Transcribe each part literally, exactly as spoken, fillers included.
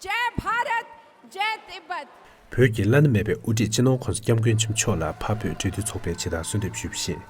जय भारत, जय तिब्बत। བོད་ཀྱི་བླ་ན་མེད་པའི་དབུ་ཁྲིད་སྤྱི་ནོར་༸གོང་ས་༸སྐྱབས་མགོན་ཆེན་པོ་མཆོག་ལ་འཕགས་བོད་འབྲེལ་མཐུད་ཚོགས་པས་ཇི་ལྟར་གསོལ་འདེབས་ཞུས་པ་བཞིན།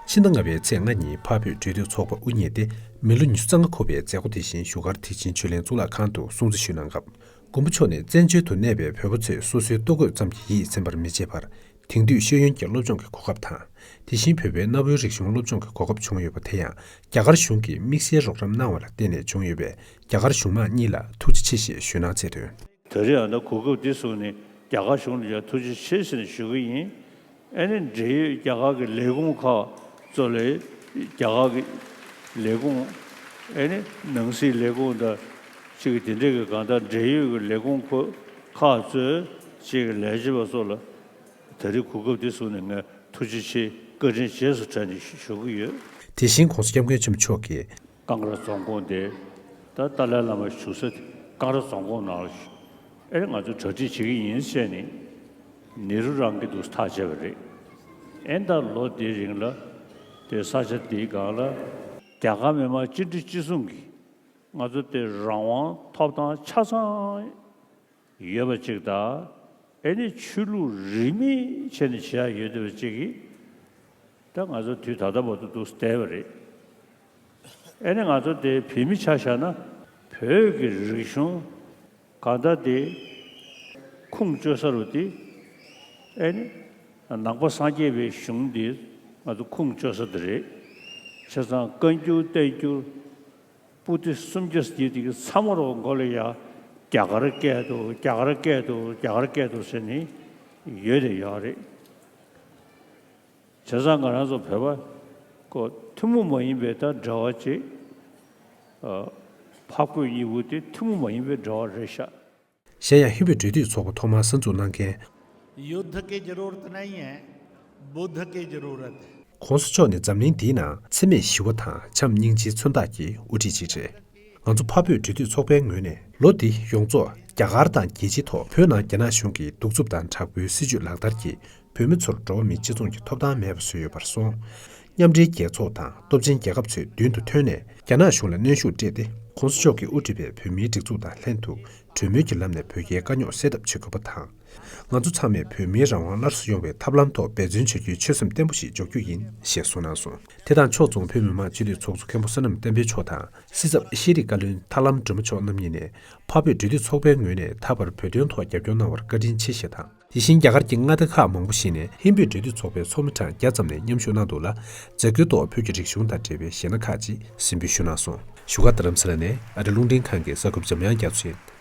ཕྱི་ཟླ་ལྔ་པའི་ཚེས་ལྔ་ཉིན་འཕགས་བོད་འབྲེལ་མཐུད་ཚོགས་པ་དབུ་བརྙེས་ཏེ་མི་ལོ་ཉི་ཤུ་རྩ་ལྔ་འཁོར་བའི་མཛད་སྒོ་དེ་བཞིན་བཞུགས་སྒར་ཐེག་ཆེན་ཆོས་གླིང་གཙུག་ལག་ཁང་དུ་སྲུང་བརྩི་ཞུས་གནང་སྐབས། མགོན་པོ་མཆོག་ནས་བཙན་བྱོལ་དུ་གནས་པའི་བོད་པ་ཚོས་སོ་སོའི་ལྟོ་གོས་ཙམ་གྱིས་ཡིད་ཚིམ་པར་མི་བྱེད་པར། དེང་དུས་ཤེས་ཡོན་གྱི་སློབ་སྦྱོང་གི་གོ་སྐབས་དང་། དེ་བཞིན་བོད་པའི་གནའ་བོའི་རིག་གཞུང་སློབ་སྦྱོང་གི་གོ་སྐབས་བྱུང་ཡོད་པ་དེ་ཡང་རྒྱ་གར་གཞུང་གིས་དམིགས་བསལ་རོགས་རམ་གནང་བ་ལ་བརྟེན་ནས་བྱུང་ཡོད་པས། རྒྱ་གར་གཞུང་མང་གཉིས་ལ་ཐུགས་རྗེ་ཆེ་ཞེས་ཞུས་གནང་ཚེ་དོན། ད་རེས་ཨ་ད་གོ་སྐབས་འདི་བཟུང་ནས་རྒྱ་གར་གཞུང་ལ་ཡང་ཐུགས་རྗེ་ཆེ་ཟེར་ནས་ཞུ་གི་ཡིན། ཨ་ནི་འབྲེལ་ཡོད་རྒྱ་གར་གྱི་ལས་ཁུངས་ཁག་གཙོ་ལས་རྒྱ་གར་གྱི་ལས་ཁུངས། ཨ་ནི་ནང་སྲིད་ལས་ཁུངས་དང་གཅིག་གི་དེ་འདྲས་ཀྱི་གང་ལྟར་འབྲེལ་ཡོད་ཀྱི་ལས་ཁུངས་ཁག་གཙོས་གཅིག་གི་ལས་བྱེད་པ་ཚོ་ལ་ད་རེས་གོ་སྐབས་འདི་བཟུང་ནས་ངས་ཐུགས་རྗེ་ཆེ་བཀའ་དྲིན་རྗེས་སུ་དྲན་ནས་ཞུ་གི་ཡོད། དེ་བཞིན་༸གོང་ས་༸སྐྱབས་མགོན་ཆེན་པོ་མཆོག་གིས། ཀང་ར་རྫོང་ཁོངས་དེ་ད་ཏཱ་ལའི་བླ་མ་བཞུགས་ས་དེ་ཀང་ར་རྫོང་ཁོངས་ནང་ལ་ཨེ་ང་ཚོ་གྲ་སྒྲིག་བྱེད་ཀྱི་ཡིན་བྱས་ནས་ནེ་རུ་རང་གི་འདུག་ཐག་བཅད་པ་རེད། ཨེ་ད་ལོ་དེའི་རིང་ལ་དེ་ས་ཆ་དེའི་སྒང་ལ་རྒྱ་གར་མི་མང་སྤྱི་འཐུས་སྤྱི་གསུམ་གྱིས་ང་ཚོ་དེ་རང་དབང་ཐོབ་ཐང་ཆ་ཚང་ཡོད་པ་ཅིག་དང་། ཨེ་ནི་ཆོས་ལུགས་རིས་མེད་བྱས་ནས་བྱས་ཡོད་བསྡད་པ་ཅིག་གིས། ད་ང་ཚོ་དུས་ད་ལྟ་བར་དུ་འདུག་བསྡད་པ་རེད། ཨེ་ནི་ང་ཚོ་དེ་བོད་མི་ཆ་བཞག་ན་བོད་ཀྱི་རིག་གཞུང་གང་ལྟར་དེ་ཁུངས་བཅོལ་ས་རུ་དེ་ཨེ་ནི་ནང་པ་སངས་རྒྱས་པའི་གཞུང་འདི་ང་ཚོ་ཁུངས་བཅོལ་ས་དེ་རེད། བྱས་ཙང་བཀའ་འགྱུར་བསྟན་འགྱུར་པོ་ཏི་སུམ་བརྒྱ་ཟེར་དེ་གི་ཚང་མ་རོ་མགོ་ལ་ཡ་རྒྱ་གར་སྐད་དུ་རྒྱ་གར་སྐད་དུ་རྒྱ་གར་སྐད་དུ་ཟེར་ནས་ཡོད་དེ་ཡོད་རེད། བྱས་ཙང་ང་རང་ཚོ་བོད་པ་ཀོ་ཐུན་མོང་མ་ཡིན་པའི་ད་འབྲེལ་བ་ཅིག་ཨ། འཕགས་བོད་གཉིས་པོ་དེ་ཐུན་མོང་མ་ཡིན་པའི་འབྲེལ་བ་རེད་ཤག། གཞན་ཡང་ཧིན་བོད་འབྲེལ་མཐུད་ཚོགས་པ་ཐོག་མར་གསར་འཛུགས་གནང་མཁན། युद्ध की जरूरत नहीं है, बुद्ध की जरूरत है। ༸གོང་ས་མཆོག་ནས་འཛམ་གླིང་འདིའི་ནང་འཚེ་མེད་ཞི་བ་དང་བྱམས་སྙིང་རྗེའི་མཚོན་རྟགས་ཀྱི་དབུ་ཁྲིད་ཅིག་རེད། ང་ཚོ་འཕགས་བོད་འབྲེལ་མཐུད་ཚོགས་པའི་ངོས་ནས་ལོ་འདི་ཡོངས་རྫོགས་རྒྱ་གར་དང་རྒྱལ་སྤྱིའི་ཐོག་བོད་ནང་རྒྱ་ནག་གཞུང་གིས་གདུག་རྩུབ་དང་དྲག་པོའི་སྲིད་བྱུས་ལག་བསྟར་གྱིས་བོད་མི་ཚོར་འགྲོ་བ་མིའི་སྤྱི་མཚུངས་ཀྱི་ཐོབ་ཐང་མེད་པ་བཟོས་ཡོད་པར་སོང་། མཉམ་འབྲེལ་རྒྱལ་ཚོགས་དང་སྟོབས་ཆེན་རྒྱལ་ཁབ་ཚོས་མདུན་དུ་ཐོན་ནས་རྒྱ་ནག་གཞུང་ལ་གནོན་ཤུགས་སྤྲད་དེ། ༸གོང་ས་མཆོག་གིས་དབུ་ཁྲིད་པའི་བོད་མིའི་སྒྲིག་འཛུགས་དང་ལྷན་དུ་གྲོས་མོལ་གྱི་ལམ་ནས་བོད་རྒྱའི་དཀའ་རྙོག་སེལ་ཐབས་བྱེད་དགོས་པ་དང་། ང་ཚོ་ཚང་མས་བོད་མིའི་རང་དབང་སླར་གསོ་ཡོང་བའི་ཐབས་ལམ་ཐོག་འབད་བརྩོན་བྱ་རྒྱུའི་ཆོད་སེམས་བརྟན་པོ་ཞིག་འཇོག་རྒྱུ་ཡིན་ཞེས་གསུངས་གནང་སོང་། དེ་དང་ཕྱོགས་མཚུངས་བོད་མི་མང་སྤྱི་འཐུས་ཚོགས་གཙོ་མཁན་པོ་བསོད་ནམས་བསྟན་འཕེལ་མཆོག་དང་སྲིད་ཚབ་ཤེས་རིག་བཀའ་བློན་ཐར་ལམ་སྒྲོལ་མ་མཆོག་རྣམ་གཉིས་ནས་འཕགས་བོད་འབྲེལ་མཐུད་ཚོགས་པའི་ངོས་ནས་ད་བར་བོད་དོན་ཐོག་རྒྱབ་སྐྱོར་གནང་བར་བཀའ་དྲིན་ཆེ་ཞེས་དང་། དེ་བཞིན་རྒྱ་གར་གྱི་མངའ་སྡེ་ཁག་མང་པོ་ཞིག་ནས་ཧིན་བོད་འབྲེལ་མཐུད་ཚོགས་པའི་ཚོགས་མི་གྲངས་བརྒྱ་ཙམ་ནས་མཉམ་ཞུགས་གནང་འདུག་ལ། མཛད་སྒོའི་ཐོག་བོད་ཀྱི་རིག་གཞུང་དང་འབྲེལ་བའི་གཞས་སྣ་ཁག་ཅིག་གཟིགས་འབུལ་ཞུས་གནང་སོང་། བཞུགས་སྒར་རྡ་རམ་ས་ལ་ནས་ཨ་རི་རླུང་འཕྲིན་ཁང་གི་གསར་འགོད་པ་འཇམ་དབྱངས་རྒྱ་མཚོ་ཡིན།